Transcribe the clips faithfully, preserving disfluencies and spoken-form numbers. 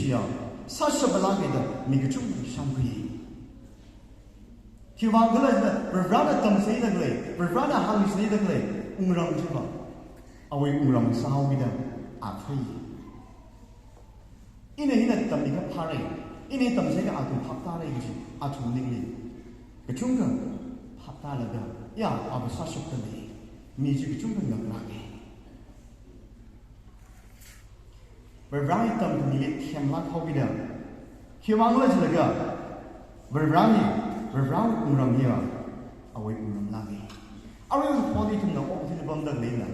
ya, sāshapalāka da mi kachungkha shākhui. Khiwuivang khala jiakha, Varivarana tamchitheida khalei, Varivarana hāngchitheida khalei wungram chiva awui wungram sāhaokida a thei. Ina hina tammi kaphāra, ina tamchiakha athum phaptāra kaji athum ningli kachungkha phaptālaga, ya, ava sāshapta lei, mi chi kachungkha ngaklāka. Varivarana tamkhamili themlāk haokida. Khiwuivang khala jiakha, Varivarana, Varivarawui wungram hiya awui wungramlāka. Arui holi ithumna okathuili pamda khaleina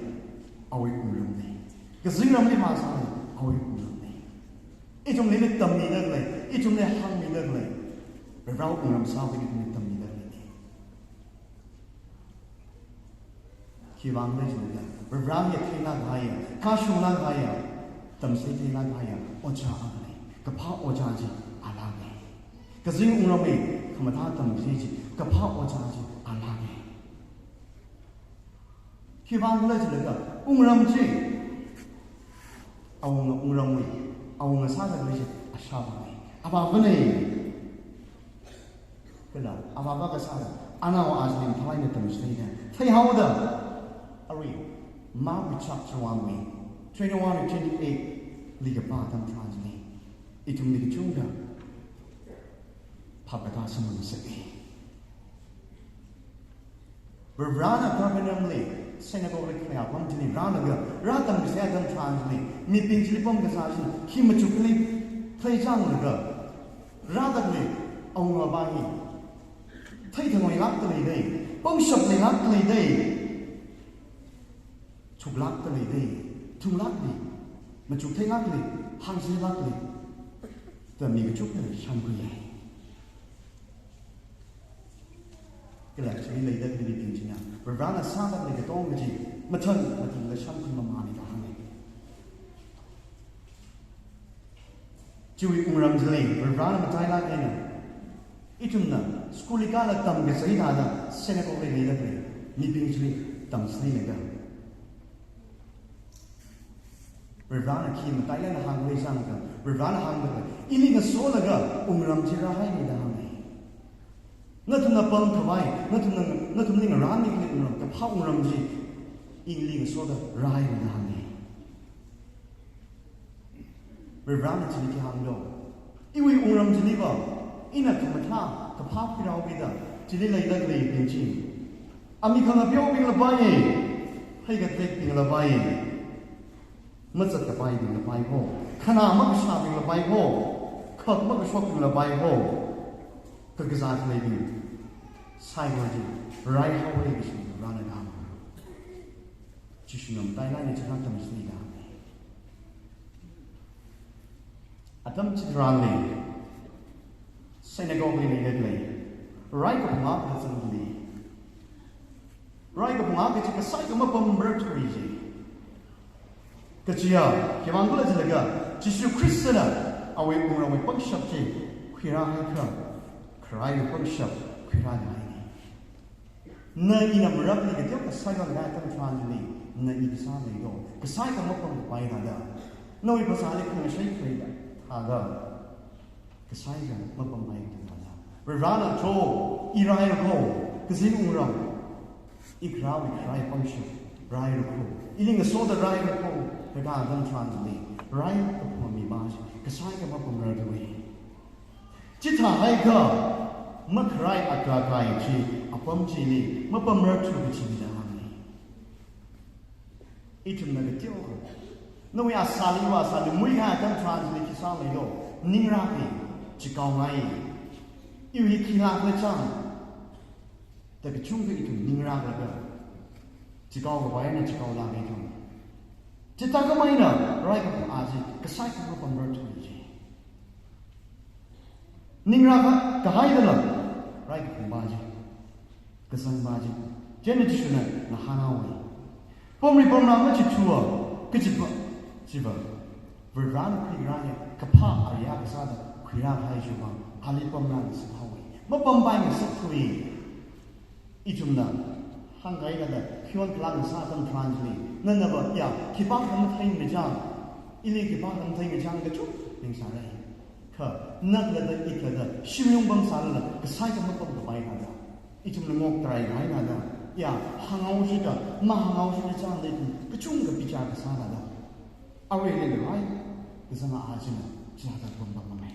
awui wungramna. Kazingramli masāna, awui wungramna. Ithumli tammi da khalei, ithumli hāngmi da khalei, Varivarawui wungram sāhaokida ithumli tammi da khalei. Khiwuivang khala jiakha, Varivarana theilāk kahaiya, kashunglāk kahaiya, tamchitheilāk kahaiya ojā akha lei. Kaphā ojā chi alāka. Kazing wungramwui khamathā tamchithei chi kaphā ojā chi alāka. Khiwuivang khala jiakha, wungram chi awunga wungramwui, awunga sāda khalei chi ashāvāna. Avāvana. Kala avāva kasāda, anaowa achili mathālāk eina tamchitheida theihaoda. Arui Mark chapter one wui twenty-one to twenty-eight li kapā atam tharan chili ithumli kachungkha phapkatā samphangngasaka. Varivarana Capernaumli, synagogue li khalei apam chili rālaga, rātamkasā atam tharan chili, mibing chili pamkasā chili khi machuk khalei theichānglaga, rāda khalei awungava hi theithangoilākda leida, pangshap leilākda leida, chuklākda leida, thunglākda, machuktheilākda, hāngchitheilākda da mi kachungkhana shākhuiya. Kala chili leida khalei mibing china Varivarana sāda khalei katonga chi mathang mathangla shākhuimamāna da hānga. Chiwui wungram chili Varivarana matailāk eina, ithumna school li kālaga tamkachithei thāda synagogue li leida khalei mibing chili tamchitheilaga, Varivarana khi matailāk eina hāngkhala jiakha, Varivarana hāngda khalei, ili ngasolaga wungram chi rāhaina da hānga. Nathumna pamkhavai, nathumna, nathumli ngarānmi khalei wungram, kaphā wungram chi ili ngasoda rāhaina da hānga. Varivarana chili khi hānglo? Iwui wungram chiliva ina khamathā kaphā khuirāhaokida chili leida khaleibing chi, amikhang apeobingla paiya, hei katekbingla paiya, mazatkapaibingla pai kho, khanā makashābingla pai kho, khak makashokbingla pai kho, kakazā khaleibing saikora chi raihaora kaji Varivarana kahāng. Jishuna matailāk eina chithāda tamchitheida, atam chitharanli synagogue li leida khalei rai kaphunga kazangli, rai kaphunga kachi kasāi kamapam mararthuiya. Kachiya, khiwuivang khala jiakha, Jishu Khristana awui wungramwui pangshap chi khuirāhaiakha, kharāwui pangshap khuirāhaina. Na ina marākli kateokha sākhangai atam tharan chili, na i kasā leilo, kasāi kamapam kapai thāda, nawui phasāli khangashei khuida thāda, kasāi kamapampaida thāda, Varivarana cho, i raira kho, kazing wungram, ikharāwui kharāwui pangshap raira kho, ili ngasoda raira kho, kaga atam tharan chili, rai kaphunga mipā chi kasāi kamapam mararthuiya. Chithāhaiakha, makharai akha kahai chi apam chili mapam mararthu kachina da hānga. Ithumna kateokha, nawui asāli, iwui asāli muikahai atam tharan chili khi sāleilo, ningrāka, chikaongai. Iwui hi khilākla chang da kachungkha ithum ningrālaga, chikaokapai eina chikaolāka ithum. Chithākhamei eina rai kaphunga chi kasāi kamapam mararthuiya. Ningrā ka, kahaidala rai kaphungapa chi, kazangpa chi, chieina Jishuna ngahānhaowa. Pamri pamrā machithua kajipa chiva, Varivarana khuirāya, kaphā arui akha sāda khuirākahai chiwui vang, ali pamrā ngasakhaowa. Mapampaimei ngasakthuiya. Ithumna hāngkahai thāda, khiwuivang khala ngasā atam tharan chili, nanava ya, khipākha matheimana chang, ili khipākha matheimana chang, kachungkha sārai. Kha, naklada, iklada, shimlung pamsālala, kasā eina mapamkapai thāda, ithumna ngoktarāi kahai thāda, ya, hānghaoshida, mahānghaoshida chāngda ithum kachungkha bichar kasā thāda, aruila rai, kazang a china, chithāda pamda mamai.